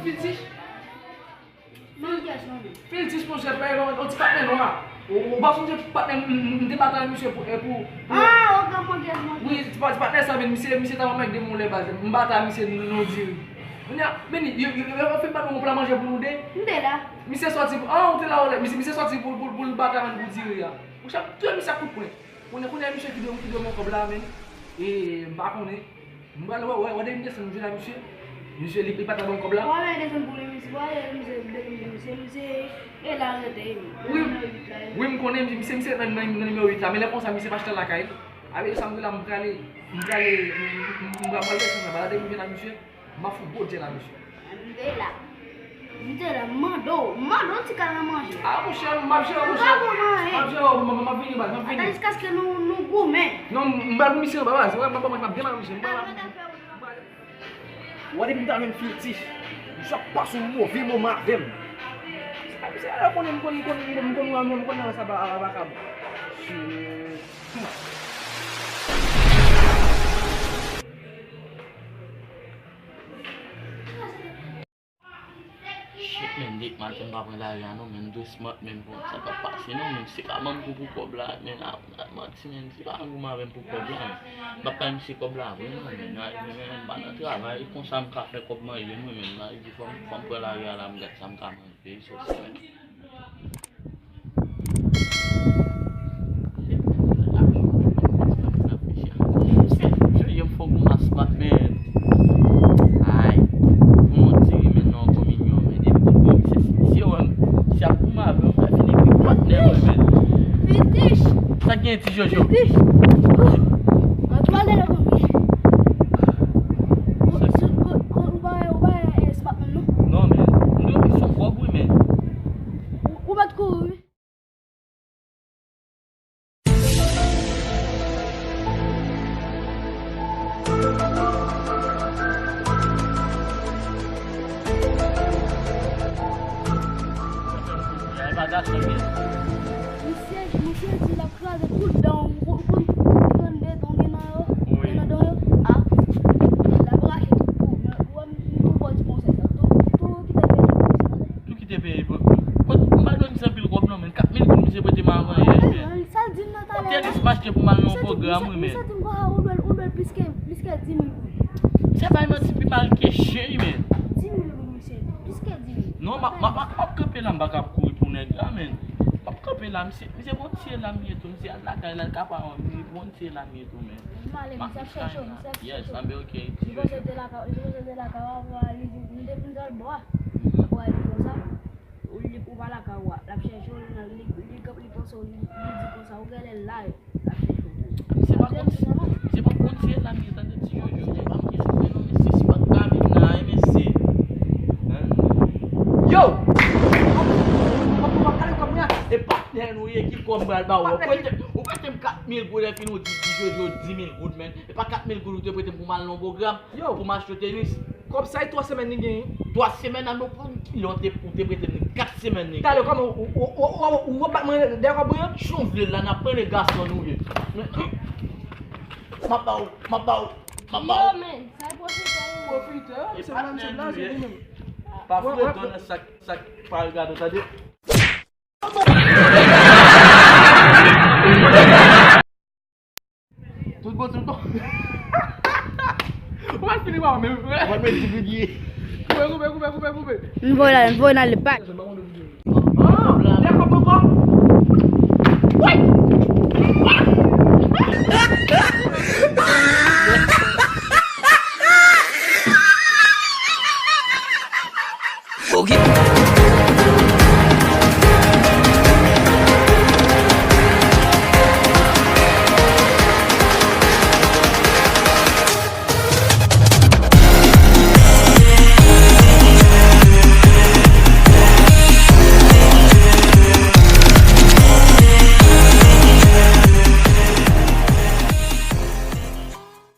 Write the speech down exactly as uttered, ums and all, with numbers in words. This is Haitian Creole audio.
Filtich. Filtich, monchè, pa yon ti patnè nwa. Ou, ou pa sonje patnè m, m, m te bat avèk misye pou, e, pou, pou... Ah, ok, monchè, monchè. Wi, ti pa-, ti patnè sa, men misye, misye ta ban m de moun lè baz. M bat avèk misye, nou, nou diri. Kounye a, men, yo, yo, yo, yo fin ban nou yon pla manje pou nou de. M te la. Misye sòti pou, ah, ou te la, ou lè, misye, misye sòti pou, pou, pou l bat avè n pou diri a. Monchè, touye misye ak kout pwen. Kounye, kounye a, misye ki dwe, ki dwe m yon kòb la, men. E, m pa konnen. M pral wè, wè, wè, depi m desann, m jwenn ak misye. Misye, li, li pa ta ban m kòb la. Wè, men desann pou li, misye, wè, misye, depi m di misye, misye, e la rete, e, wi, nimewo uit la, e. Wi, m konnen, misye, misye nan, nan, nan nimewo uit la, men lè konsa, misye pa chita lakay li. Avè sa, m di la, m prale, m prale, m, m, m, m pral desann la, depi m jwenn ak misye. M ap fout gwo djèl a misye. M te la. M te la, m mande w, m mande w ti kal nan manje. Ah, monchè, m ap jere, monchè. M pa konn anyen. M ap jere, m, m, m ap vini, baz, m ap vini. Ata jiskaske nou, nou goumen. Non, m, m pral pou misye anba, baz. Wè, m ap, m ap byen mal misye. M pral. Wè, depi m ta jwenn Filtich, misye ap pase yon move moman avè m. Se pa misye a konnen m konn, m konn, m konn, m konn, m konn nan sa ba, a, a, vakabon. Shit. Shit, men, depi maten m pa pran lari a non, men, m dwe smart, men, bon, sa k ap pase non, men, se pa ban m kou pou kòb la, men, a, a, manti, men, se pa ban m avè m pou kòb la, men, m ap bay misye kòb la vre non, men, a, men, men, m pa nan travay, konsa m ka fè kòb manje mwen, men, a, di fò m, fò m pran lari a la, m gad sa m ka manje, se sa. Yo, m fè yon gwo mas pat, men. Ay, bon, ti ri, men, nan kominyon, men, depi tou, men, misye, si misye wè m, si ap goumen avè m, fè fini pi patnè mwen, men. Filtich! Sa k gen, ti Jojo? Filtich! Oh! An twalèt la, kounye. Ou, ou, ou, ou pa, ou pa, eh, spat menm, non? Non, men, m dwe misyon kòb, wi, men. Ou, ou pa t kouri, wi. Misye, misye di l ap kraze tout dan w. Ou konn tout grenn de dan w gen nan yo? Wi. Gen nan dan w yo? A. L ap rache tout po. Men ou wè m tou ba w ti konsèy sa. Tou, tou kite peyi pou misye, tande. Tou kite peyi pou, pou, m pa dwe misye anpil kòb non, men kat mil goud misye prete m avan yè, men. Sa l di m nan talè a. Tènis m achte pou m al nan yon pwogram, wi, men. Misye di m konsa, ou dwe l, ou dwe l plis ke, plis ke dis mil goud. Misye bay manti pi mal ke chen, men. Dis mil goud, misye. Plis ke dis mil. Non, m ap, m ap, m ap kanpe la, m pa ka ap kouri pou nèg la, men. M ap kanpe la, misye, misye bon ti lam ye tou, misye al lakay la, l ka pa wè m, li bon ti lam ye tou, men. M ale, misye ap chèche w, misye ap chèche w. Yes, m ap ok. Li panse w te lakay, li panse w te lakay, w ap wè, li, li depi l nan bò a. Ou wè, li konsa. Ou li, ou pa lakay ou a, l ap chèche w, li, li, li, li panse w, li, li di konsa, ou genlè la, l ap chèche w tou. Misye pa konn, misye pa konn se la m ye, tande ti Jojo, men pa m gen sou men non, mesye, si pa t ka vin la, e mesye. Yo! Kòman w ap gade kòb mwen a? E patnè nou ye, ki kòb m pral ba w? Ou prete, ou prete m kat mil goud, epi nou di, di Jojo dis mil goud, men. E pa kat mil goud ou te prete m pou m al nan yon pwogram, pou m achte tenis. Kòb sa e twa semèn li genyen. Twa semèn, a nou konn kilè w te, ou te prete m li. Kat semèn li genyen. Talè kòman ou, ou, ou, ou, ou, ou rebat mwen dèyè kòb mwen an? Jan w vle l la, n ap pran le gason nou ye. M ap ba w, m ap ba w, m ap ba w. Yo, men, sa e pwofitè, wi. Pwofitè, se patnè nou ye. Pa foure dan nan sak, sak pa regade w, tande. Tout bon, tout bon. Ou pa fini pa men frè. Ou pa met ti bidye. Koupe, koupe, koupe, koupe, koupe. M voye la, m voye nan lepak. Oh, lè kòb ankò. Wi. Ok.